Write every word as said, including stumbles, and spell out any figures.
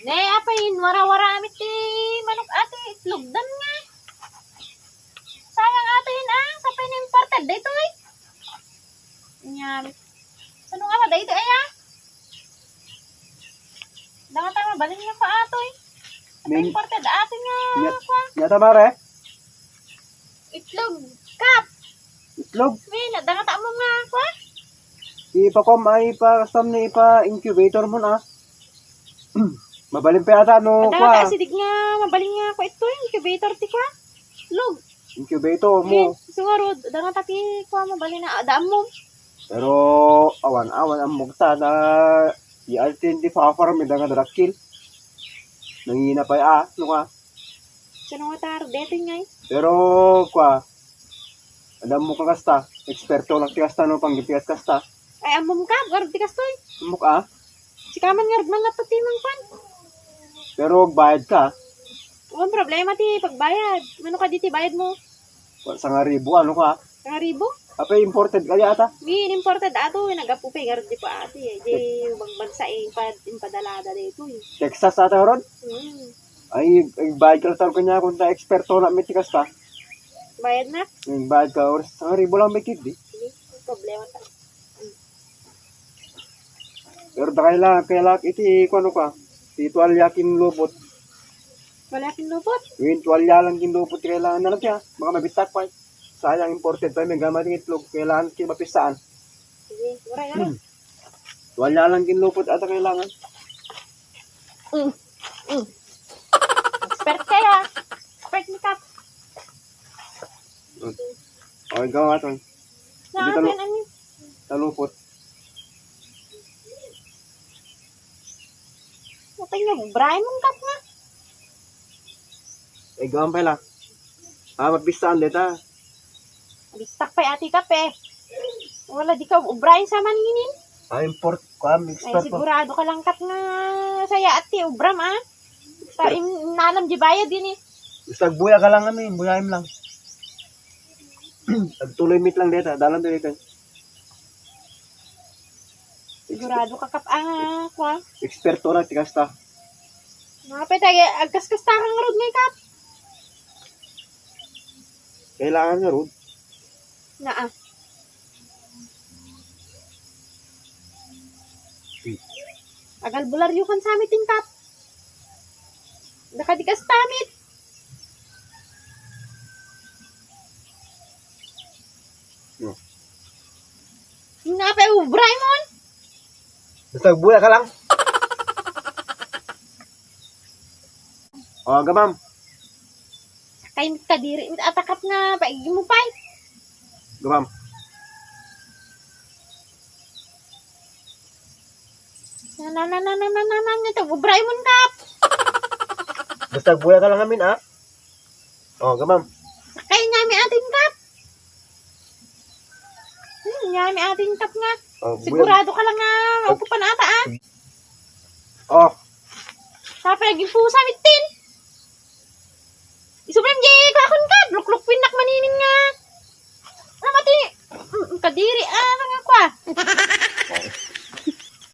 Ne, apay, inwara-wara mi ti manok ati, itlogdan nga. Sayang ati yun, ah. Sapay na imported daytoy. Nya, sino nga ba daytoy, ay, ah? Dangata mabalin nga pa atoy. Sapay Min- imported ati nga, Nya- kwa. Nyata, mare? Itlog, Kap. Itlog? Wala, dangata mo nga, kwa. Ipakom ay ipakastam ni ipa-incubator mo na. Mabalin pa yata no, Dangata kwa. Acidic nga, mabalin nga, kwa, ito, incubator, ti, kwa. Itlog. Incubator mo. Yes, so nga, Rod, dangata ti, kwa, mabalin na, adaan mo. Pero, awan, awan, ang mugta na, di altin, di pa farm, may danga darakil. Nangina pa ya, no ka? Sino nga tar, detoy ngay? Pero, kwa, alam mo ka kasta, eksperto lang ti kasta, no, panggipias kasta. Ay, amom ka, garod ti kastoy. Amok, ah? Sikaman nga ragman na to timang pan. Pero, bayad ka. Ang problema ti pagbayad. Ano ka di ti bayad mo? Wa, sangaribo, ano ka? Sangaribo? Apay, imported kaya ata? Di, imported ato. Nagapu pa, garod di pa ati. Eh, di, bang bansa, eh, impad-, impadalada dito, eh. Texas ata, Rod? Hmm. Ay, ay, bayad ka lang kanya kung ta eksperto na mitikas ta. Bayad na? Yung bayad ka, oras, sangaribo lang may kid, eh. Hindi, may problema ta. Pero da kailangan, kailangan iti, kuano ka, ti tuwalya kin lupot. Tuwalya kin lupot? Yung tuwalya lang kin lupot, kailangan na lang siya. Baka mabitak pa, eh. Sayang, imported pa, may gamit yung itlog, kailangan kin mapisaan. Sige, uray, uray. Tuwalya lang kin lupot ata kailangan. Mm. Mm. Expert kaya. Expert ni Kap. Mm. O, ikaw nga, Ton. Hindi, talu-, talupot. Patay niya, Brian, mong Kap nga. Ay, gawang pa ila. Ah, mapisaan deta. Bistak pay ati Kap, eh. Wala, di ka ubrayan sa man nginin. Ah, import, kuan, expert ko. Ay, sigurado ka lang Kap nga saya ati ubram, ah. Sa in-, inalam di bayad din, eh. Basta agbuya ka lang, ano, eh, buyaem lang. Agtuloy mit lang deta, dalan deta. Sigurado ka Kap, ah, kuan. Eksperto na, ti kasta. Mga pwede, agkaskasta kang road ngay, Kap. Kailangan nga road. Naa. Hmm. Agalbularyo kan samit, Kap. Nakadikas tamit. Hmm. Napay ubra, Imon. Basta buya ka lang. O, gamam. Kay kadiri, atakap nga, paigi mo pay. Gamam. Na, na, na, ito, ubray mo, Kap. Basta buya ka lang amin, ah. O, gamam. Kay nyami atin, Kap. Hmm, nyami atin, Kap nga. O, buya. Sigurado ka lang nga, maupo pa na ata, ah. O. Tapay, naging pusa, mitin. Isublim, di, kakon ka, lukluk, pinak, maninin nga. Namati, mm, kadiri, ah, nga kwa.